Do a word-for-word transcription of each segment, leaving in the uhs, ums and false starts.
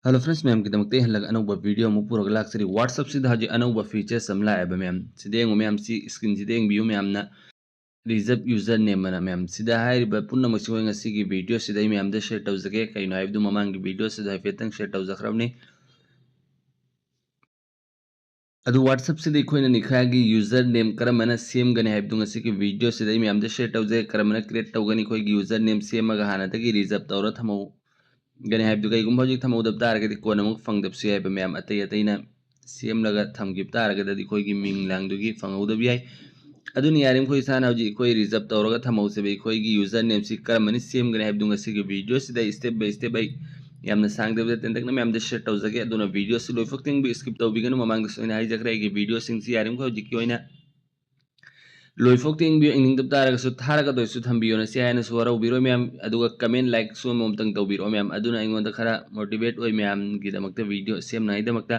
Hello friends, ꯃꯌꯥꯝꯒꯤꯗꯃꯛꯇ ꯑꯩ ꯍꯜꯂꯛ ꯑꯅꯧꯕ video ꯑꯃ ꯄꯨꯔꯒ ꯂꯥꯛꯆꯔꯤ꯫ WhatsApp ꯁꯤꯗ ꯍꯧꯖꯤꯛ ꯑꯅꯧꯕ features ꯑꯃ ꯂꯥꯛꯑꯦꯕ ꯃꯌꯥꯝ꯫ ꯁꯤꯗ ꯌꯦꯡꯉꯨ ꯃꯌꯥꯝ, ꯁꯤ screen ꯁꯤꯗ ꯌꯦꯡꯕꯤꯌꯨ ꯃꯌꯥꯝꯅ, reserve username ꯑꯅ ꯃꯌꯥꯝ꯫ ꯁꯤꯗ ꯍꯥꯏꯔꯤꯕ ꯄꯨꯝꯅꯃꯛꯁꯤ ꯑꯩꯈꯣꯏ ꯉꯁꯤꯒꯤ video ꯁꯤꯗ ꯑꯩ ꯃꯌꯥꯝꯗ share ꯇꯧꯖꯒꯦ꯫ ꯀꯩꯅꯣ ꯍꯥꯏꯕꯗꯨ ꯃꯃꯥꯡꯒꯤ video ꯁꯤꯗ ꯍꯥꯏꯐꯦꯠꯇꯪ share ꯇꯧꯖꯈ꯭ꯔꯕꯅꯤ꯫ ꯑꯗꯨ WhatsApp ꯁꯤꯗ ꯑꯩꯈꯣꯏꯅ ꯅꯤꯈꯥꯒꯤ username ꯀꯔꯝꯕꯅ ꯁꯦꯝꯒꯅꯤ ꯍꯥꯏꯕꯗꯨ ꯉꯁꯤꯒꯤ video ꯁꯤꯗ ꯑꯩ ꯃꯌꯥꯝꯗ share ꯇꯧꯖꯩ꯫ ꯀꯔꯝꯕꯅ create ꯇꯧꯒꯅꯤ, ꯑꯩꯈꯣꯏꯒꯤ username ꯁꯦꯝꯃꯒ ꯍꯥꯟꯅꯗꯒꯤ reserve ꯇꯧꯔ ꯊꯝꯍꯧꯒꯅꯤ ꯍꯥꯏꯕꯗꯨ꯫ ꯀꯩꯒꯨꯝꯕ ꯍꯧꯖꯤꯛ ꯊꯝꯍꯧꯗꯕ ꯇꯥꯔꯒꯗꯤ ꯀꯣꯟꯅ ꯑꯃꯨꯛ ꯐꯪꯗꯕꯁꯨ ꯌꯥꯏꯕ ꯃꯌꯥꯝ꯫ ꯑꯇꯩ ꯑꯇꯩꯅ ꯁꯦꯝꯂꯒ ꯊꯝꯈꯤꯕ ꯇꯥꯔꯒꯗꯤ ꯑꯩꯈꯣꯏꯒꯤ ꯃꯤꯡ ꯂꯥꯡꯗꯨꯒꯤ ꯐꯪꯍꯧꯗꯕ ꯌꯥꯏ꯫ ꯑꯗꯨꯅ ꯌꯥꯔꯤꯃꯈꯩ ꯏꯁꯥꯅ ꯍꯧꯖꯤꯛ ꯑꯩꯈꯣꯏ reserve ꯇꯧꯔꯒ ꯊꯝꯍꯧꯁꯦꯕ꯫ ꯑꯩꯈꯣꯏꯒꯤ username ꯁꯤ ꯀꯔꯝꯕꯅ ꯁꯦꯝꯒꯅꯤ ꯍꯥꯏꯕꯗꯨ ꯉꯁꯤꯒꯤ video ꯁꯤꯗ ꯑꯩ step by step ꯑꯩ ꯌꯥꯝꯅ ꯁꯥꯡꯗꯕꯤꯗ ꯇꯦꯟꯇꯛꯅ ꯃꯌꯥꯝꯗ share ꯇꯧꯖꯒꯦ꯫ ꯑꯗꯨꯅ video ꯁꯤ ꯂꯣꯏꯐꯥꯎ ꯇꯦꯡꯕꯤ skip ꯇꯧꯕꯤꯒꯅꯨ꯫ ꯃꯃꯥꯡꯗꯁꯨ ꯑꯩꯅ ꯍꯥꯏꯖꯈ꯭ꯔꯦ, ꯑꯩꯒꯤ video ꯁꯤꯡꯁꯤ ꯌꯥꯔꯤꯃꯈꯩ ꯍꯧꯖꯤꯛꯀꯤ ꯑꯣꯏꯅ ꯂꯣꯏꯐꯥꯎ ꯇꯦꯡꯕꯤꯌꯨ꯫ ꯌꯦꯡꯅꯤꯡꯗꯕ ꯇꯥꯔꯒꯁꯨ ꯊꯥꯔꯒ ꯑꯣꯏꯁꯨ ꯊꯝꯕꯤꯌꯣ, ꯅꯁꯤ ꯍꯥꯏꯅꯁꯨ ꯋꯥꯔꯧꯕꯤꯔꯣꯏ ꯃꯌꯥꯝ꯫ ꯑꯗꯨꯒ comment, like ꯁꯨ ꯑꯃꯃꯝꯇꯪ ꯇꯧꯕꯤꯔꯛꯑꯣ ꯃꯌꯥꯝ, ꯑꯗꯨꯅ ꯑꯩꯉꯣꯟꯗ ꯈꯔ motivate ꯑꯣꯏ ꯃꯌꯥꯝꯒꯤꯗꯃꯛꯇ, video ꯁꯦꯝꯅꯉꯥꯏꯗꯃꯛꯇ꯫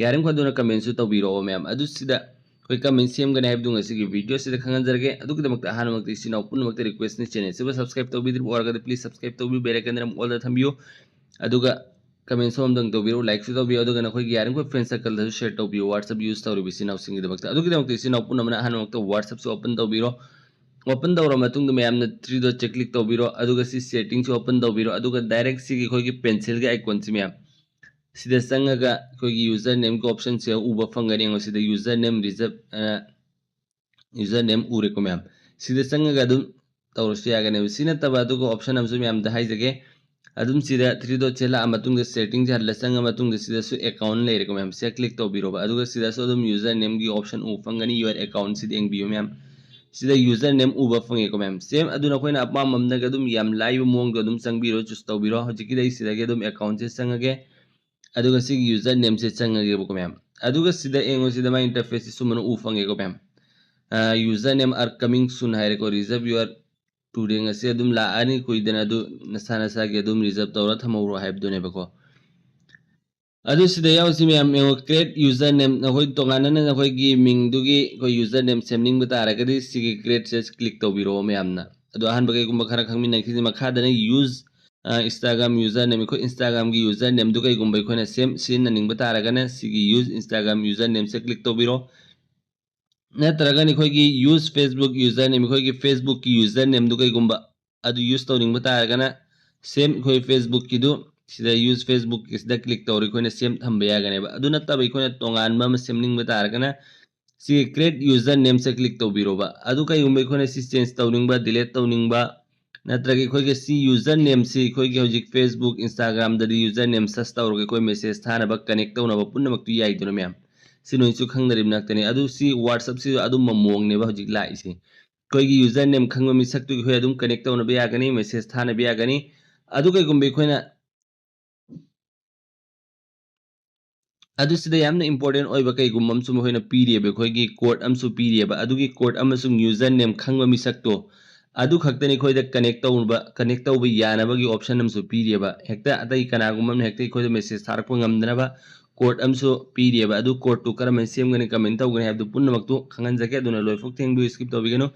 ꯌꯥꯔꯤꯃꯈꯩ ꯑꯗꯨꯅ comment ꯁꯨ ꯇꯧꯕꯤꯔꯛꯑꯣ ꯃꯌꯥꯝ꯫ ꯑꯗꯨ ꯁꯤꯗ ꯑꯩꯈꯣꯏ ꯀꯔꯝꯍꯥꯏꯅ ꯁꯦꯝꯒꯅꯤ ꯍꯥꯏꯕꯗꯨ ꯉꯁꯤꯒꯤ video ꯁꯤꯗ ꯈꯪꯍꯟꯖꯔꯒꯦ꯫ ꯑꯗꯨꯒꯤꯗꯃꯛꯇ ꯑꯍꯥꯟꯕꯃꯛꯇ ꯏꯆꯤꯟ ꯏꯅꯥꯎ ꯄꯨꯝꯅꯃꯛꯇ request ꯅꯤ, channel ꯁꯤꯕꯨ subscribe ꯇꯧꯕꯤꯗ꯭ꯔꯤꯕ ꯑꯣꯏꯔꯒꯗꯤ please subscribe ꯇꯧꯕꯤꯌꯨ, bell icon ꯑꯃ all ꯗ ꯊꯝꯕꯤꯌꯨ꯫ ꯑꯗꯨꯒ comment ꯁꯨ ꯑꯃꯇꯪ ꯇꯧꯕꯤꯔꯛꯎ, like ꯁꯨ ꯇꯧꯕꯤꯌꯨ, ꯑꯗꯨꯒ ꯅꯈꯣꯏꯒꯤ ꯌꯥꯔꯤꯃꯈꯩ friend circle ꯗꯁꯨ share ꯇꯧꯕꯤꯌꯨ, WhatsApp use ꯇꯧꯔꯤꯕ ꯏꯆꯤꯟ ꯏꯅꯥꯎꯁꯤꯡꯒꯤꯗꯃꯛꯇ꯫ ꯑꯗꯨꯒꯤꯗꯃꯛꯇ ꯏꯆꯤꯟ ꯏꯅꯥꯎ ꯄꯨꯝꯅꯃꯛꯅ ꯑꯍꯥꯟꯕꯃꯛꯇ WhatsApp ꯁꯨ open ꯇꯧꯕꯤꯔꯣ꯫ Open ꯇꯧꯔꯕ ꯃꯇꯨꯡꯗ ꯃꯌꯥꯝꯅ three dot ꯁꯦ click ꯇꯧꯕꯤꯔꯣ, ꯑꯗꯨꯒ ꯁꯤ setting ꯁꯨ open ꯇꯧꯕꯤꯔꯣ, ꯑꯗꯨꯒ direct ꯁꯤꯒꯤ ꯑꯩꯈꯣꯏꯒꯤ pencil ꯒꯤ icon ꯁꯤ ꯃꯌꯥꯝ ꯁꯤꯗ ꯆꯪꯉꯒ ꯑꯩꯈꯣꯏꯒꯤ username ꯒꯤ option ꯁꯦ ꯎꯕ ꯐꯪꯒꯅꯤ꯫ ꯌꯦꯡꯉꯣ, ꯁꯤꯗ username reserve, ꯑ, username ꯎꯔꯦꯀꯣ ꯃꯌꯥꯝ꯫ ꯁꯤꯗ ꯆꯪꯉꯒ ꯑꯗꯨꯝ ꯇꯧꯔꯁꯨ ꯌꯥꯒꯅꯦꯕ꯫ ꯁꯤ ꯅꯠꯇꯕ ꯑꯗꯨꯒ option ꯑꯃꯁꯨ ꯃꯌꯥꯝꯗ ꯍꯥꯏꯖꯒꯦ꯫ ꯑꯗꯨꯝ ꯁꯤꯗ three dot ꯁꯦ ꯂꯥꯛꯑ ꯃꯇꯨꯡꯗ setting ꯁꯦ ꯍꯜꯂ ꯆꯪꯉ ꯃꯇꯨꯡꯗ ꯁꯤꯗꯁꯨ account ꯂꯩꯔꯦꯀꯣ ꯃꯌꯥꯝ꯫ ꯁꯤꯗ click ꯇꯧꯕꯤꯔꯣꯕ꯫ ꯑꯗꯨꯒ ꯁꯤꯗꯁꯨ ꯑꯗꯨꯝ username ꯒꯤ option ꯎꯕ ꯐꯪꯒꯅꯤ, your account ꯁꯤꯗ ꯌꯦꯡꯕꯤꯌꯨ ꯃꯌꯥꯝ꯫ ꯁꯤꯗ username ꯎꯕ ꯐꯪꯉꯦꯀꯣ ꯃꯌꯥꯝ꯫ Same ꯑꯗꯨ ꯅꯈꯣꯏꯅ ꯑꯄꯥꯝꯕ ꯑꯃꯗꯒ ꯑꯗꯨꯝ ꯌꯥꯝ ꯂꯥꯏꯕ ꯃꯑꯣꯡꯗ ꯑꯗꯨꯝ ꯆꯪꯕꯤꯔꯣ, choose ꯇꯧꯕꯤꯔꯣ꯫ ꯍꯧꯖꯤꯛꯀꯤꯗꯤ ꯑꯩ ꯁꯤꯗꯒꯤ ꯑꯗꯨꯝ account ꯁꯦ ꯆꯪꯉꯒꯦ꯫ ꯑꯗꯨꯒ ꯁꯤꯒꯤ username ꯁꯦ ꯆꯪꯉꯒꯦꯕꯀꯣ ꯃꯌꯥꯝ꯫ ꯑꯗꯨꯒ ꯁꯤꯗ ꯌꯦꯡꯉꯣ, ꯁꯤꯗ ꯃꯥꯏ interface ꯁꯤ ꯁꯨꯝꯕꯅ ꯎ ꯐꯪꯉꯦꯀꯣ ꯃꯌꯥꯝ꯫ ꯑ, username are coming soon ꯍꯥꯏꯔꯦꯀꯣ, reserve your today ꯉꯁꯤ ꯑꯗꯨꯝ ꯂꯥꯛꯑꯅꯤ ꯀꯨꯏꯗꯅ, ꯑꯗꯨ ꯅꯁꯥ ꯅꯁꯥꯒꯤ ꯑꯗꯨꯝ reserve ꯇꯧꯔ ꯊꯝꯍꯧꯔꯣ ꯍꯥꯏꯕꯗꯨꯅꯦꯕꯀꯣ꯫ ꯑꯗꯨ ꯁꯤꯗ ꯌꯥꯎꯁꯤ ꯃꯌꯥꯝ ꯌꯦꯡꯉꯣ, create username, ꯅꯈꯣꯏ ꯇꯣꯉꯥꯟꯅ ꯅꯈꯣꯏꯒꯤ ꯃꯤꯡꯗꯨꯒꯤ ꯑꯩꯈꯣꯏ username ꯁꯦꯝꯅꯤꯡꯕ ꯇꯥꯔꯒꯗꯤ ꯁꯤꯒꯤ create ꯁꯦ click ꯇꯧꯕꯤꯔꯛꯑꯣ ꯃꯌꯥꯝꯅ꯫ ꯑꯗꯣ ꯑꯍꯥꯟꯕ ꯀꯩꯒꯨꯝꯕ ꯈꯔ ꯈꯪꯃꯤꯟꯅꯈꯤꯁꯤ꯫ ꯃꯈꯥꯗꯅ use Instagram user name, ꯑꯩꯈꯣꯏ Instagram ꯒꯤ user name ꯗꯨ ꯀꯩꯒꯨꯝꯕ ꯑꯩꯈꯣꯏꯅ same ꯁꯤꯖꯤꯟꯅꯅꯤꯡꯕ ꯇꯥꯔꯒꯅ ꯁꯤꯒꯤ use Instagram user name ꯁꯦ click ꯇꯧꯕꯤꯔꯣ꯫ ꯅꯠꯇ꯭ꯔꯒꯅ ꯑꯩꯈꯣꯏꯒꯤ use Facebook user name, ꯑꯩꯈꯣꯏꯒꯤ Facebook ꯀꯤ user name ꯗꯨ ꯀꯩꯒꯨꯝꯕ ꯑꯗꯨ use ꯇꯧꯅꯤꯡꯕ ꯇꯥꯔꯒꯅ same ꯑꯩꯈꯣꯏ Facebook ꯀꯤꯗꯨ ꯁꯤꯗ use Facebook ꯀꯤꯁꯤꯗ click ꯇꯧꯔꯒ ꯑꯩꯈꯣꯏꯅ same ꯊꯝꯕ ꯌꯥꯒꯅꯦꯕ꯫ ꯑꯗꯨ ꯅꯠꯇꯕ ꯑꯩꯈꯣꯏꯅ ꯇꯣꯉꯥꯟꯕ ꯑꯃ ꯁꯦꯝꯅꯤꯡꯕ ꯇꯥꯔꯒꯅ ꯁꯤꯒꯤ create user name ꯁꯦ click ꯇꯧꯕꯤꯔꯣꯕ꯫ ꯑꯗꯨ ꯀꯩꯒꯨꯝꯕ ꯑꯩꯈꯣꯏꯅ ꯁꯤ change ꯇꯧꯅꯤꯡꯕ, delete ꯇꯧꯅꯤꯡꯕ, ꯅꯠꯇ꯭ꯔꯒ ꯑꯩꯈꯣꯏꯒꯤ ꯁꯤ user name ꯁꯤ ꯑꯩꯈꯣꯏꯒꯤ ꯍꯧꯖꯤꯛ Facebook, Instagram ꯗꯗꯤ user name search ꯇꯧꯔꯒ ꯑꯩꯈꯣꯏ message ꯊꯥꯅꯕ, connect ꯇꯧꯅꯕ ꯄꯨꯝꯅꯃꯛꯇꯨ ꯌꯥꯏꯗꯅ ꯃꯌꯥꯝ꯫ ꯁꯤ ꯅꯣꯏꯁꯨ ꯈꯪꯅꯔꯤꯕ ꯉꯥꯛꯇꯅꯤ꯫ ꯑꯗꯨ ꯁꯤ WhatsApp ꯁꯤꯁꯨ ꯑꯗꯨꯝꯕ ꯃꯑꯣꯡꯅꯦꯕ ꯍꯧꯖꯤꯛ ꯂꯥꯛꯏꯁꯦ꯫ ꯑꯩꯈꯣꯏꯒꯤ user name ꯈꯪꯕ ꯃꯤꯁꯛꯇꯨꯒꯤ ꯑꯩꯈꯣꯏ ꯑꯗꯨꯝ connect ꯇꯧꯅꯕ ꯌꯥꯒꯅꯤ, message ꯊꯥꯅꯕ ꯌꯥꯒꯅꯤ꯫ ꯑꯗꯨ ꯀꯩꯒꯨꯝꯕ ꯑꯩꯈꯣꯏꯅ ꯑꯗꯨ ꯁꯤꯗ ꯌꯥꯝꯅ important ꯑꯣꯏꯕ ꯀꯩꯒꯨꯝꯕ ꯑꯃꯁꯨ ꯃꯈꯣꯏꯅ ꯄꯤꯔꯤꯑꯕ, ꯑꯩꯈꯣꯏꯒꯤ code ꯑꯃꯁꯨ ꯄꯤꯔꯤꯑꯕ꯫ ꯑꯗꯨꯒꯤ code ꯑꯃꯁꯨꯡ user name ꯈꯪꯕ ꯃꯤꯁꯛꯇꯣ ꯑꯗꯨ ꯈꯛꯇꯅꯤ ꯑꯩꯈꯣꯏꯗ connect ꯇꯧꯕ, connect ꯇꯧꯕ ꯌꯥꯅꯕꯒꯤ option ꯑꯃꯁꯨ ꯄꯤꯔꯤꯑꯕ꯫ ꯍꯦꯛꯇ ꯑꯇꯩ ꯀꯅꯥꯒꯨꯝꯕ ꯑꯃꯅ ꯍꯦꯛꯇ ꯑꯩꯈꯣꯏꯗ message ꯊꯥꯔꯛꯄ ꯉꯝꯗꯅꯕ code ꯑꯃꯁꯨ ꯄꯤꯔꯤꯑꯕ꯫ ꯑꯗꯨ code ꯇꯨ ꯀꯔꯝꯍꯥꯏꯅ ꯁꯦꯝꯒꯅꯤ, ꯀꯃꯥꯏꯅ ꯇꯧꯒꯅꯤ ꯍꯥꯏꯕꯗꯨ ꯄꯨꯝꯅꯃꯛꯇꯨ ꯈꯪꯍꯟꯖꯒꯦ꯫ ꯑꯗꯨꯅ ꯂꯣꯏꯐꯥꯎ ꯊꯦꯡꯕꯤꯌꯨ, skip ꯇꯧꯕꯤꯒꯅꯨ꯫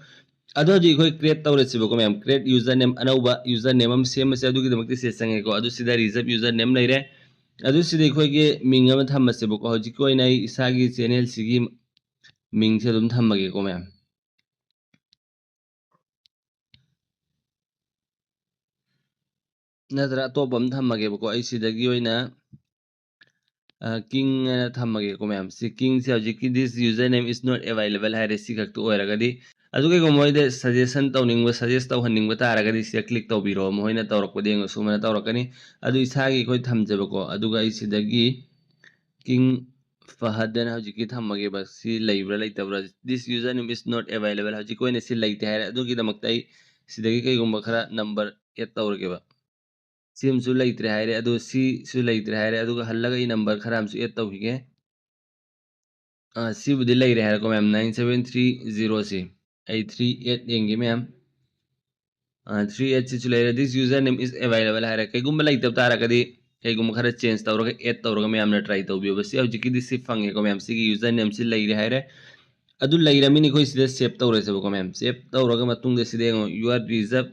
ꯑꯗꯣ ꯍꯧꯖꯤꯛ ꯑꯩꯈꯣꯏ create ꯇꯧꯔꯁꯤꯕꯀꯣ ꯃꯌꯥꯝ꯫ Create user name, ꯑꯅꯧꯕ user name ꯑꯃ ꯁꯦꯝꯃꯁꯦ꯫ ꯑꯗꯨꯒꯤꯗꯃꯛꯇ ꯁꯤꯗ ꯆꯪꯉꯦꯀꯣ꯫ ꯑꯗꯨ ꯁꯤꯗ reserve user name ꯂꯩꯔꯦ꯫ ꯑꯗꯨ ꯁꯤꯗ ꯑꯩꯈꯣꯏꯒꯤ ꯃꯤꯡ ꯑꯃ ꯊꯝꯃꯁꯦꯕꯀꯣ꯫ ꯍꯧꯖꯤꯛꯀꯤ ꯑꯣꯏꯅ ꯑꯩ ꯏꯁꯥꯒꯤ channel ꯁꯤꯒꯤ ꯃꯤꯡꯁꯦ ꯑꯗꯨꯝ ꯊꯝꯃꯒꯦꯀꯣ ꯃꯌꯥꯝ꯫ ꯅꯠꯇ꯭ꯔ ꯑꯇꯣꯞꯄ ꯑꯃ ꯊꯝꯃꯒꯦꯕꯀꯣ꯫ ꯑꯩ ꯁꯤꯗꯒꯤ ꯑꯣꯏꯅ, ꯑ, King ꯍꯥꯏꯅ ꯊꯝꯃꯒꯦꯀꯣ ꯃꯌꯥꯝ꯫ ꯁꯤ King ꯁꯦ ꯍꯧꯖꯤꯛꯀꯤ "This user name is not available" ꯍꯥꯏꯔꯦ, ꯁꯤ ꯈꯛꯇ ꯑꯣꯏꯔꯒꯗꯤ꯫ ꯑꯗꯨ ꯀꯩꯒꯨꯝꯕ ꯃꯣꯏꯗ suggestion ꯇꯧꯅꯤꯡꯕ, suggest ꯇꯧꯍꯟꯅꯤꯡꯕ ꯇꯥꯔꯒꯗꯤ ꯁꯤꯗ click ꯇꯧꯕꯤꯔꯣ, ꯃꯈꯣꯏꯅ ꯇꯧꯔꯛꯄꯗ ꯌꯦꯡꯉꯣ, ꯁꯨꯃꯥꯏꯅ ꯇꯧꯔꯛꯀꯅꯤ꯫ ꯑꯗꯨ ꯏꯁꯥꯒꯤ ꯑꯩꯈꯣꯏ ꯊꯝꯖꯕꯀꯣ꯫ ꯑꯗꯨꯒ ꯑꯩ ꯁꯤꯗꯒꯤ King Fahad ꯍꯥꯏꯅ ꯍꯧꯖꯤꯛꯀꯤ ꯊꯝꯃꯒꯦꯕ꯫ ꯁꯤ ꯂꯩꯕ꯭ꯔꯥ ꯂꯩꯇꯕ꯭ꯔꯥ? "This user name is not available", ꯍꯧꯖꯤꯛꯀꯤ ꯑꯣꯏꯅ ꯁꯤ ꯂꯩꯇꯦ ꯍꯥꯏꯔꯦ꯫ ꯑꯗꯨꯒꯤꯗꯃꯛꯇ ꯑꯩ ꯁꯤꯗꯒꯤ ꯀꯩꯒꯨꯝꯕ ꯈꯔ number add ꯇꯧꯔꯒꯦꯕ꯫ ꯁꯤ ꯑꯃꯁꯨ ꯂꯩꯇ꯭ꯔꯦ ꯍꯥꯏꯔꯦ, ꯑꯗꯨ ꯁꯤꯁꯨ ꯂꯩꯇ꯭ꯔꯦ ꯍꯥꯏꯔꯦ꯫ ꯑꯗꯨꯒ ꯍꯜꯂꯒ ꯑꯩ number ꯈꯔ ꯑꯃꯁꯨ add ꯇꯧꯈꯤꯒꯦ꯫ ꯑ, ꯁꯤꯕꯨꯗꯤ ꯂꯩꯔꯦ ꯍꯥꯏꯔꯦꯀꯣ ꯃꯌꯥꯝ, nine seven three zero ꯁꯤ꯫ ꯑꯩ three eight ꯌꯦꯡꯒꯦ ꯃꯌꯥꯝ꯫ ꯑ, three eight ꯁꯤꯁꯨ ꯂꯩꯔꯦ꯫ "This user name is available" ꯍꯥꯏꯔꯦ꯫ ꯀꯩꯒꯨꯝꯕ ꯂꯩꯇꯕ ꯇꯥꯔꯒꯗꯤ ꯀꯩꯒꯨꯝꯕ ꯈꯔ change ꯇꯧꯔꯒ, add ꯇꯧꯔꯒ ꯃꯌꯥꯝꯅ try ꯇꯧꯕꯤꯌꯣꯕ꯫ ꯁꯤ ꯍꯧꯖꯤꯛꯀꯤꯗꯤ ꯁꯤ ꯐꯪꯉꯦꯀꯣ ꯃꯌꯥꯝ, ꯁꯤꯒꯤ user name ꯁꯤ ꯂꯩꯔꯦ ꯍꯥꯏꯔꯦ꯫ ꯑꯗꯨ ꯂꯩꯔꯃꯤꯅ ꯑꯩꯈꯣꯏ ꯁꯤꯗ save ꯇꯧꯔꯁꯦꯕꯀꯣ ꯃꯌꯥꯝ꯫ Save ꯇꯧꯔꯒ ꯃꯇꯨꯡꯗ ꯁꯤꯗ ꯌꯦꯡꯉꯣ, "Your reserve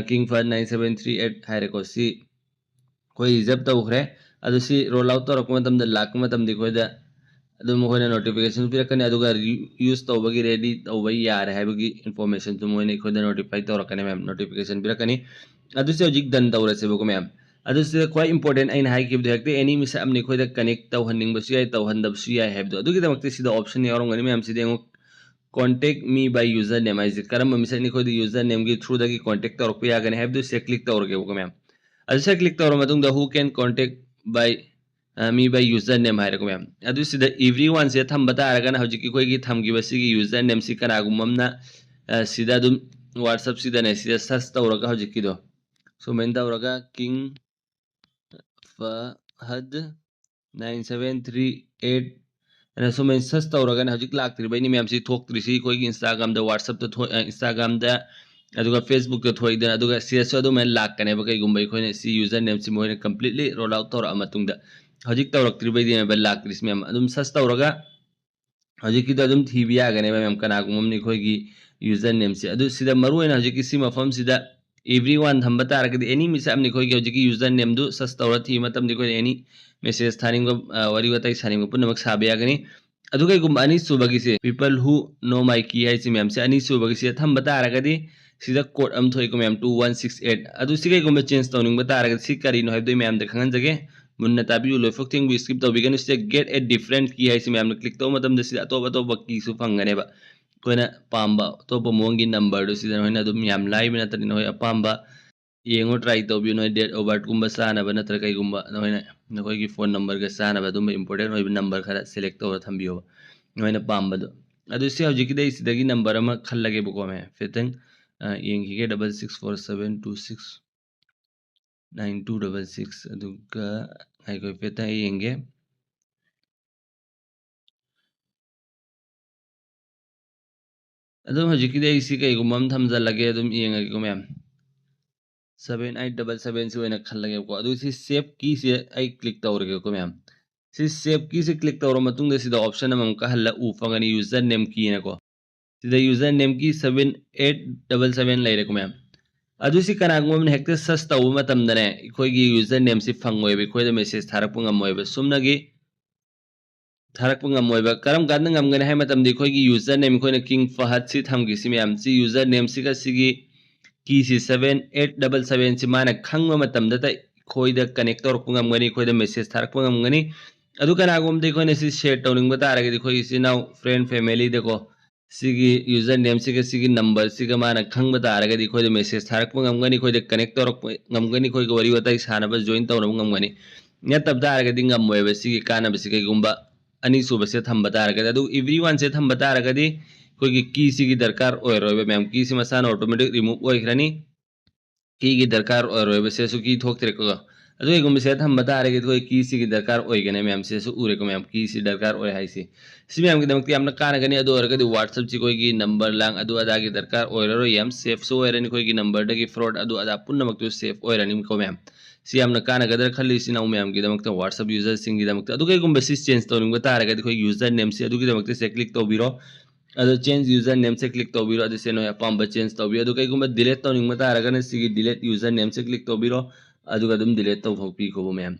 king five nine seven three eight ꯍꯥꯏꯔꯦꯀꯣ꯫ ꯁꯤ ꯑꯩꯈꯣꯏ ꯔꯤꯖꯔꯞ ꯇꯧꯈ꯭ꯔꯦ꯫ ꯑꯗꯨ ꯁꯤ ꯔꯣꯜ ꯑꯥꯎꯠ ꯇꯧꯔꯛꯄ ꯃꯇꯝꯗ, ꯂꯥꯛꯄ ꯃꯇꯝꯗ ꯑꯩꯈꯣꯏꯗ ꯑꯗꯨꯝ ꯃꯈꯣꯏꯅ ꯅꯣꯇꯤꯐꯤꯀꯦꯁꯟ ꯄꯤꯔꯛꯀꯅꯤ꯫ ꯑꯗꯨꯒ ꯌꯨꯁ ꯇꯧꯕꯒꯤ, ꯔꯦꯗꯤ ꯇꯧꯕ ꯌꯥꯔꯦ ꯍꯥꯏꯕꯒꯤ ꯏꯟꯐꯣꯔꯃꯦꯁꯟꯁꯨ ꯃꯣꯏꯅ ꯑꯩꯈꯣꯏꯗ ꯅꯣꯇꯤꯐꯥꯏ ꯇꯧꯔꯛꯀꯅꯤ ꯃꯌꯥꯝ, ꯅꯣꯇꯤꯐꯤꯀꯦꯁꯟ ꯄꯤꯔꯛꯀꯅꯤ꯫ ꯑꯗꯨꯁꯦ ꯍꯧꯖꯤꯛ ꯗꯟ ꯇꯧꯔꯁꯦꯕꯀꯣ ꯃꯌꯥꯝ꯫ ꯑꯗꯨ ꯁꯤꯗ ꯈ꯭ꯋꯥꯏ ꯏꯝꯄꯣꯔꯇꯦꯟ ꯑꯩꯅ ꯍꯥꯏꯈꯤꯕꯗꯣ, ꯍꯦꯛꯇ ꯑꯦꯅꯤ ꯃꯤꯁꯛ ꯑꯃꯅ ꯑꯩꯈꯣꯏꯗ ꯀꯅꯦꯛ ꯇꯧꯍꯟꯅꯤꯡꯕꯁꯨ ꯌꯥꯏ, ꯇꯧꯍꯟꯗꯕꯁꯨ ꯌꯥꯏ ꯍꯥꯏꯕꯗꯣ꯫ ꯑꯗꯨꯒꯤꯗꯃꯛꯇ ꯁꯤꯗ ꯑꯣꯞꯁꯟ ꯌꯥꯎꯔꯝꯒꯅꯤ ꯃꯌꯥꯝ꯫ ꯁꯤꯗ ꯌꯦꯡꯉꯨ, contact me by username ꯍꯥꯏꯁꯦ ꯀꯔꯝꯕ ꯃꯤꯁꯛꯅ ꯑꯩꯈꯣꯏꯗ ꯌꯨꯖꯔ ꯅꯦꯝꯒꯤ ꯊ꯭ꯔꯨꯗꯒꯤ ꯀꯣꯟꯇꯦꯛ ꯇꯧꯔꯛꯄ ꯌꯥꯒꯅꯤ ꯍꯥꯏꯕꯗꯨ ꯁꯤꯗ ꯀ꯭ꯂꯤꯛ ꯇꯧꯔꯒꯦꯕꯀꯣ ꯃꯌꯥꯝ꯫ ꯑꯗꯨ ꯁꯤꯗ ꯀ꯭ꯂꯤꯛ ꯇꯧꯔ ꯃꯇꯨꯡꯗ who can contact by, uh, me by username ꯍꯥꯏꯔꯦꯀꯣ ꯃꯌꯥꯝ꯫ ꯑꯗꯨ ꯁꯤꯗ everyone ꯁꯦ ꯊꯝꯕ ꯇꯥꯔꯒꯅ ꯍꯧꯖꯤꯛꯀꯤ ꯑꯩꯈꯣꯏꯒꯤ ꯊꯝꯈꯤꯕ ꯁꯤꯒꯤ ꯌꯨꯖꯔ ꯅꯦꯝꯁꯤ ꯀꯅꯥꯒꯨꯝꯕ ꯑꯃꯅ, ꯑ, ꯁꯤꯗ ꯑꯗꯨꯝ WhatsApp ꯁꯤꯗꯅꯦ, ꯁꯤꯗ ꯁꯔꯆ ꯇꯧꯔꯒ ꯍꯧꯖꯤꯛꯀꯤꯗꯣ ꯁꯨꯃꯥꯏꯅ ꯇꯧꯔꯒ king Fahad nine seven three eight ꯑꯅ ꯁꯨꯃꯥꯏꯅ ꯁꯔꯆ ꯇꯧꯔꯒꯅ ꯍꯧꯖꯤꯛ ꯂꯥꯛꯇ꯭ꯔꯤꯕꯩꯅꯤ ꯃꯌꯥꯝꯁꯤ ꯊꯣꯛꯇ꯭ꯔꯤꯁꯤ꯫ ꯑꯩꯈꯣꯏꯒꯤ Instagram ꯗ, WhatsApp ꯇ ꯊꯣꯛ-, ꯑ, Instagram ꯗ, ꯑꯗꯨꯒ Facebook ꯇ ꯊꯣꯛꯏꯗꯅ, ꯑꯗꯨꯒ ꯁꯤꯗꯁꯨ ꯑꯗꯨꯃꯥꯏꯅ ꯂꯥꯛꯀꯅꯦꯕ꯫ ꯀꯩꯒꯨꯝꯕ ꯑꯩꯈꯣꯏꯅ ꯁꯤ ꯌꯨꯖꯔ ꯅꯦꯝꯁꯤ ꯃꯣꯏꯅ ꯀꯝꯄ꯭ꯂꯤꯠꯂꯤ ꯔꯣꯜ ꯑꯥꯎꯠ ꯇꯧꯔꯛꯑ ꯃꯇꯨꯡꯗ, ꯍꯧꯖꯤꯛ ꯇꯧꯔꯛꯇ꯭ꯔꯤꯕꯩꯅꯦꯕ ꯂꯥꯛꯇ꯭ꯔꯤꯁꯤ ꯃꯌꯥꯝ꯫ ꯑꯗꯨꯝ ꯁꯔꯆ ꯇꯧꯔꯒ ꯍꯧꯖꯤꯛꯀꯤꯗꯣ ꯑꯗꯨꯝ ꯊꯤꯕ ꯌꯥꯒꯅꯦꯕ ꯃꯌꯥꯝ, ꯀꯅꯥꯒꯨꯝꯕ ꯑꯃꯅ ꯑꯩꯈꯣꯏꯒꯤ ꯌꯨꯖꯔ ꯅꯦꯝꯁꯦ꯫ ꯑꯗꯨ ꯁꯤꯗ ꯃꯔꯨꯑꯣꯏꯅ ꯍꯧꯖꯤꯛꯀꯤ ꯁꯤ ꯃꯐꯝꯁꯤꯗ everyone ꯊꯝꯕ ꯇꯥꯔꯒꯗꯤ, ꯑꯦꯅꯤ ꯃꯤꯁꯛ ꯑꯃꯅ ꯑꯩꯈꯣꯏꯒꯤ ꯍꯧꯖꯤꯛꯀꯤ ꯌꯨꯖꯔ ꯅꯦꯝꯗꯨ ꯁꯔꯆ ꯇꯧꯔ ꯊꯤꯕ ꯃꯇꯝꯗ ꯑꯩꯈꯣꯏꯅ ꯑꯦꯅꯤ ꯃꯦꯁꯦꯖ ꯊꯥꯅꯤꯡꯕ, ꯑ, ꯋꯥꯔꯤ ꯋꯥꯇꯥꯏ ꯁꯥꯅꯤꯡꯕ ꯄꯨꯝꯅꯃꯛ ꯁꯥꯕ ꯌꯥꯒꯅꯤ꯫ ꯑꯗꯨ ꯀꯩꯒꯨꯝꯕ ꯑꯅꯤꯁꯨꯕꯒꯤꯁꯦ, people who know my key ꯍꯥꯏꯁꯤ ꯃꯌꯥꯝꯁꯦ, ꯑꯅꯤꯁꯨꯕꯒꯤꯁꯦ ꯊꯝꯕ ꯇꯥꯔꯒꯗꯤ ꯁꯤꯗ ꯀꯣꯗ ꯑꯃ ꯊꯣꯛꯏꯀꯣ ꯃꯌꯥꯝ, two one six eight꯫ ꯑꯗꯨ ꯁꯤ ꯀꯩꯒꯨꯝꯕ ꯆꯦꯟꯖ ꯇꯧꯅꯤꯡꯕ ꯇꯥꯔꯒꯗꯤ ꯁꯤ ꯀꯔꯤꯅꯣ ꯍꯥꯏꯕꯗꯣ ꯑꯩ ꯃꯌꯥꯝꯗ ꯈꯪꯍꯟꯖꯒꯦ꯫ ꯃꯨꯟꯅ ꯇꯥꯕꯤꯌꯨ, ꯂꯣꯏꯐꯥꯎ ꯊꯦꯡꯕꯤꯌꯨ, skip ꯇꯧꯕꯤꯒꯅꯨ꯫ ꯁꯤꯗ get a different key ꯍꯥꯏꯁꯤ ꯃꯌꯥꯝꯅ ꯀ꯭ꯂꯤꯛ ꯇꯧꯕ ꯃꯇꯝꯗ ꯁꯤꯗ ꯑꯇꯣꯞ ꯑꯇꯣꯞꯄ ꯀꯤꯁꯨ ꯐꯪꯒꯅꯦꯕ꯫ ꯑꯩꯈꯣꯏꯅ ꯄꯥꯝꯕ ꯑꯇꯣꯞꯄ ꯃꯑꯣꯡꯒꯤ ꯅꯝꯕꯔꯗꯨ ꯁꯤꯗ ꯅꯈꯣꯏꯅ ꯑꯗꯨꯝ ꯌꯥꯝ ꯂꯥꯏꯕ ꯅꯠꯇ꯭ꯔꯗꯤ ꯅꯈꯣꯏ ꯑꯄꯥꯝꯕ ꯌꯦꯡꯉꯣ, ꯇ꯭ꯔꯥꯏ ꯇꯧꯕꯤꯌꯨ꯫ ꯅꯣꯏ date of birth ꯀꯨꯝꯕ ꯆꯥꯅꯕ ꯅꯠꯇ꯭ꯔꯒ ꯀꯩꯒꯨꯝꯕ ꯅꯈꯣꯏꯅ ꯅꯈꯣꯏꯒꯤ ꯐꯣꯟ ꯅꯝꯕꯔꯒ ꯆꯥꯅꯕ ꯑꯗꯨꯝꯕ ꯏꯝꯄꯣꯔꯇꯦꯟ ꯑꯣꯏꯕ ꯅꯝꯕꯔ ꯈꯔ ꯁꯦꯂꯦꯛ ꯇꯧꯔ ꯊꯝꯕꯤꯌꯣꯕ ꯅꯈꯣꯏꯅ ꯄꯥꯝꯕꯗꯣ꯫ ꯑꯗꯨ ꯁꯤ ꯍꯧꯖꯤꯛꯀꯤꯗꯤ ꯑꯩ ꯁꯤꯗꯒꯤ ꯅꯝꯕꯔ ꯑꯃ ꯈꯜꯂꯒꯦꯕꯀꯣ ꯃꯌꯥꯝ꯫ ꯍꯥꯏꯐꯦꯠꯇꯪ, ꯑ, ꯌꯦꯡꯈꯤꯒꯦ꯫ Double six four seven two six nine two double six꯫ ꯑꯗꯨꯒ ꯉꯥꯏꯈꯣ, ꯍꯥꯏꯐꯦꯠꯇꯪ ꯑꯩ ꯌꯦꯡꯒꯦ꯫ ꯑꯗꯨꯝ ꯍꯧꯖꯤꯛꯀꯤꯗꯤ ꯑꯩ ꯁꯤ ꯀꯩꯒꯨꯝꯕ ꯑꯃ ꯊꯝꯖꯜꯂꯒꯦ, ꯑꯗꯨꯝ ꯌꯦꯡꯉꯒꯦꯀꯣ ꯃꯌꯥꯝ꯫ Seven eight double seven ꯁꯤ ꯑꯣꯏꯅ ꯈꯜꯂꯒꯦꯕꯀꯣ꯫ ꯑꯗꯨ ꯁꯤ ꯁꯦꯞ ꯀꯤꯁꯦ ꯑꯩ ꯀ꯭ꯂꯤꯛ ꯇꯧꯔꯒꯦꯀꯣ ꯃꯌꯥꯝ꯫ ꯁꯤ ꯁꯦꯞ ꯀꯤꯁꯦ ꯀ꯭ꯂꯤꯛ ꯇꯧꯔ ꯃꯇꯨꯡꯗ ꯁꯤꯗ ꯑꯣꯞꯁꯟ ꯑꯃꯃꯨꯛꯀ ꯍꯜꯂ ꯎ ꯐꯪꯒꯅꯤ, ꯌꯨꯖꯔ ꯅꯦꯝ ꯀꯤꯅꯀꯣ꯫ ꯁꯤꯗ ꯌꯨꯖꯔ ꯅꯦꯝ ꯀꯤ seven eight double seven ꯂꯩꯔꯦꯀꯣ ꯃꯌꯥꯝ꯫ ꯑꯗꯨ ꯁꯤ ꯀꯅꯥꯒꯨꯝꯕ ꯑꯃꯅ ꯍꯦꯛꯇ search ꯇꯧꯕ ꯃꯇꯝꯗꯅꯦ, ꯑꯩꯈꯣꯏꯒꯤ username ꯁꯤ ꯐꯪꯉꯣꯏꯕ, ꯑꯩꯈꯣꯏꯗ message ꯊꯥꯔꯛꯄ ꯉꯝꯃꯣꯏꯕ꯫ ꯁꯨꯞꯅꯒꯤ ꯊꯥꯔꯛꯄ ꯉꯝꯃꯣꯏꯕ꯫ ꯀꯔꯝ ꯀꯥꯟꯗ ꯉꯝꯒꯅꯤ ꯍꯥꯏ ꯃꯇꯝꯗ, ꯑꯩꯈꯣꯏꯒꯤ username, ꯑꯩꯈꯣꯏꯅ King Fahad ꯁꯤ ꯊꯝꯈꯤꯁꯤ ꯃꯌꯥꯝ, ꯁꯤ username ꯁꯤꯒ ꯁꯤꯒꯤ key ꯁꯤ seven eight double seven ꯁꯤ ꯃꯥꯅ ꯈꯪꯕ ꯃꯇꯝꯗꯇ ꯑꯩꯈꯣꯏꯗ connect ꯇꯧꯔꯛꯄ ꯉꯝꯒꯅꯤ, ꯑꯩꯈꯣꯏꯗ message ꯊꯥꯔꯛꯄ ꯉꯝꯒꯅꯤ꯫ ꯑꯗꯨ ꯀꯅꯥꯒꯨꯝꯕꯗ ꯑꯩꯈꯣꯏꯅ ꯁꯤ share ꯇꯧꯅꯤꯡꯕ ꯇꯥꯔꯒꯗꯤ, ꯑꯩꯈꯣꯏꯒꯤ ꯏꯆꯤꯟ ꯏꯅꯥꯎ friend, family ꯗꯀꯣ, ꯁꯤꯒꯤ username ꯁꯤꯒ ꯁꯤꯒꯤ number ꯁꯤꯒ ꯃꯥꯅ ꯈꯪꯕ ꯇꯥꯔꯒꯗꯤ, ꯑꯩꯈꯣꯏꯗ message ꯊꯥꯔꯛꯄ ꯉꯝꯒꯅꯤ, ꯑꯩꯈꯣꯏꯗ connect ꯇꯧꯔꯛꯄ ꯉꯝꯒꯅꯤ, ꯑꯩꯈꯣꯏꯒ ꯋꯥꯔꯤ ꯋꯥꯇꯥꯏ ꯁꯥꯟꯅꯕ, join ꯇꯧꯅꯕ ꯉꯝꯒꯅꯤ꯫ ꯅꯠꯇꯕ ꯇꯥꯔꯒꯗꯤ ꯉꯝꯃꯣꯏꯕ ꯁꯤꯒꯤ ꯀꯥꯟꯅꯕꯁꯤ꯫ ꯀꯩꯒꯨꯝꯕ ꯑꯅꯤꯁꯨꯕꯁꯦ ꯊꯝꯕ ꯇꯥꯔꯒꯗꯤ, ꯑꯗꯨ everyone ꯁꯦ ꯊꯝꯕ ꯇꯥꯔꯒꯗꯤ, ꯑꯩꯈꯣꯏꯒꯤ key ꯁꯤꯒꯤ ꯗꯔꯀꯥꯔ ꯑꯣꯏꯔꯣꯏꯕ ꯃꯌꯥꯝ, key ꯁꯤ ꯃꯁꯥꯅ automatic remove ꯑꯣꯏꯈ꯭ꯔꯅꯤ꯫ Key ꯒꯤ ꯗꯔꯀꯥꯔ ꯑꯣꯏꯔꯣꯏꯕ, ꯁꯤꯗꯁꯨ key ꯊꯣꯛꯇ꯭ꯔꯦꯀꯣ꯫ ꯑꯗꯨ ꯀꯩꯒꯨꯝꯕ ꯁꯤꯗ ꯊꯝꯕ ꯇꯥꯔꯒꯗꯤ, ꯑꯩꯈꯣꯏ key ꯁꯤꯒꯤ ꯗꯔꯀꯥꯔ ꯑꯣꯏꯒꯅꯤ ꯃꯌꯥꯝ, ꯁꯤꯗꯁꯨ ꯎꯔꯦꯀꯣ ꯃꯌꯥꯝ, key ꯁꯤ ꯗꯔꯀꯥꯔ ꯑꯣꯏ ꯍꯥꯏꯁꯤ꯫ ꯁꯤ ꯃꯌꯥꯝꯒꯤꯗꯃꯛꯇ ꯌꯥꯝꯅ ꯀꯥꯟꯅꯒꯅꯤ꯫ ꯑꯗꯨ ꯑꯣꯏꯔꯒꯗꯤ WhatsApp ꯁꯤ ꯑꯩꯈꯣꯏꯒꯤ number ꯂꯥꯡ ꯑꯗꯨ ꯑꯗꯥꯒꯤ ꯗꯔꯀꯥꯔ ꯑꯣꯏꯔꯔꯣꯏ, ꯌꯥꯝ safe ꯁꯨ ꯑꯣꯏꯔꯅꯤ꯫ ꯑꯩꯈꯣꯏꯒꯤ number ꯗꯒꯤ fraud ꯑꯗꯨ ꯑꯗꯥ ꯄꯨꯝꯅꯃꯛꯇꯨ safe ꯑꯣꯏꯔꯅꯤꯀꯣ ꯃꯌꯥꯝ꯫ ꯁꯤ ꯌꯥꯝꯅ ꯀꯥꯟꯅꯒꯗ꯭ꯔꯥ ꯈꯜꯂꯤ ꯏꯆꯤꯟ ꯏꯅꯥꯎ ꯃꯌꯥꯝꯒꯤꯗꯃꯛꯇ, WhatsApp user ꯁꯤꯡꯒꯤꯗꯃꯛꯇ꯫ ꯑꯗꯨ ꯀꯩꯒꯨꯝꯕ ꯁꯤ change ꯇꯧꯅꯤꯡꯕ ꯇꯥꯔꯒꯗꯤ, ꯑꯩꯈꯣꯏ username ꯁꯦ ꯑꯗꯨꯒꯤꯗꯃꯛꯇ ꯁꯦ click ꯇꯧꯕꯤꯔꯣ꯫ ꯑꯗꯣ change username ꯁꯦ click ꯇꯧꯕꯤꯔꯣ꯫ ꯑꯗꯨ ꯁꯦ ꯅꯣꯏ ꯑꯄꯥꯝꯕ change ꯇꯧꯕꯤꯌꯨ꯫ ꯑꯗꯨ ꯀꯩꯒꯨꯝꯕ delete ꯇꯧꯅꯤꯡꯕ ꯇꯥꯔꯒꯅ ꯁꯤꯒꯤ delete username ꯁꯦ click ꯇꯧꯕꯤꯔꯣ꯫ ꯑꯗꯨꯒ ꯑꯗꯨꯝ delete ꯇꯧꯊꯣꯛꯄꯤꯈꯣꯕ ꯃꯌꯥꯝ꯫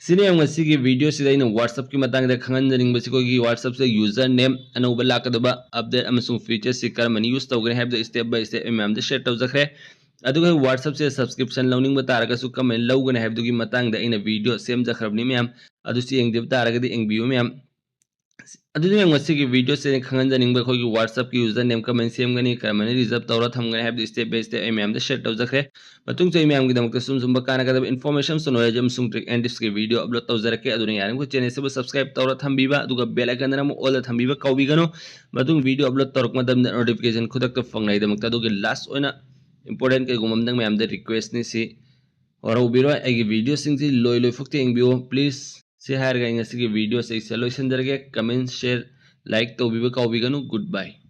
ꯁꯤꯅꯤ ꯃꯌꯥꯝ, ꯉꯁꯤꯒꯤ video ꯁꯤꯗ ꯑꯩꯅ WhatsApp ꯀꯤ ꯃꯇꯥꯡꯗ ꯈꯪꯍꯟꯖꯅꯤꯡꯕꯁꯤ, ꯑꯩꯈꯣꯏꯒꯤ WhatsApp ꯁꯦ username ꯑꯅꯧꯕ ꯂꯥꯛꯀꯗꯕ update ꯑꯃꯁꯨꯡ feature ꯁꯤ ꯀꯔꯝꯕꯅ use ꯇꯧꯒꯅꯤ ꯍꯥꯏꯕꯗꯣ step by step ꯑꯩ ꯃꯌꯥꯝꯗ share ꯇꯧꯖꯈ꯭ꯔꯦ꯫ ꯑꯗꯨꯒ WhatsApp ꯁꯦ subscription ꯂꯧꯅꯤꯡꯕ ꯇꯥꯔꯒꯁꯨ ꯀꯃꯥꯏꯅ ꯂꯧꯒꯅꯤ ꯍꯥꯏꯕꯗꯨꯒꯤ ꯃꯇꯥꯡꯗ ꯑꯩꯅ video ꯁꯦꯝꯖꯈ꯭ꯔꯕꯅꯤ ꯃꯌꯥꯝ, ꯑꯗꯨꯁꯨ ꯌꯦꯡꯗꯕ ꯇꯥꯔꯒꯗꯤ ꯌꯦꯡꯕꯤꯌꯨ ꯃꯌꯥꯝ꯫ ꯑꯗꯨꯗꯤ ꯃꯌꯥꯝ, ꯉꯁꯤꯒꯤ video ꯁꯦ ꯈꯪꯍꯟꯖꯅꯤꯡꯕ, ꯑꯩꯈꯣꯏꯒꯤ WhatsApp ꯀꯤ username ꯀꯃꯥꯏꯅ ꯁꯦꯝꯒꯅꯤ, ꯀꯔꯝꯍꯥꯏꯅ reserve ꯇꯧꯔ ꯊꯝꯒꯅꯤ ꯍꯥꯏꯕꯗꯨ step by step ꯑꯩ ꯃꯌꯥꯝꯗ share ꯇꯧꯖꯈ꯭ꯔꯦ꯫ ꯃꯇꯨꯡꯁꯨ ꯑꯩ ꯃꯌꯥꯝꯒꯤꯗꯃꯛꯇ ꯁꯨꯝ ꯁꯨꯝꯕ ꯀꯥꯟꯅꯒꯗꯕ information ꯁꯨ knowledge ꯑꯃꯁꯨꯡ trick and tips ꯀꯤ video upload ꯇꯧꯖꯔꯛꯀꯦ꯫ ꯑꯗꯨꯅ ꯌꯥꯔꯤꯕꯃꯈꯩ channel ꯑꯁꯤꯕꯨ subscribe ꯇꯧꯔ ꯊꯝꯕꯤꯕ, ꯑꯗꯨꯒ bell icon ꯗꯅ ꯑꯃꯨꯛ all ꯗ ꯊꯝꯕꯤꯕ ꯀꯥꯎꯕꯤꯒꯅꯨ꯫ ꯃꯇꯨꯡ video upload ꯇꯧꯔꯛꯄ ꯃꯇꯝꯗ notification ꯈꯨꯗꯛꯇ ꯐꯪꯅꯕꯒꯤꯗꯃꯛꯇ꯫ ꯑꯗꯨꯒ last ꯑꯣꯏꯅ important ꯀꯩꯒꯨꯝꯕ ꯑꯃꯗꯪ ꯃꯌꯥꯝꯗ request ꯅꯤ, ꯁꯤ ꯋꯥꯔꯧꯕꯤꯔꯣꯏ, ꯑꯩꯒꯤ video ꯁꯤꯡꯁꯤ ꯂꯣꯏ ꯂꯣꯏꯐꯥꯎ ꯌꯦꯡꯕꯤꯌꯨ please꯫ ꯁꯤ ꯍꯥꯏꯔꯒ ꯑꯩ ꯉꯁꯤꯒꯤ video ꯁꯦ ꯑꯩꯁꯦ ꯂꯣꯏꯁꯤꯟꯖꯔꯒꯦ꯫ Comment, share, like ꯇꯧꯕꯤꯕ ꯀꯥꯎꯕꯤꯒꯅꯨ꯫ Goodbye꯫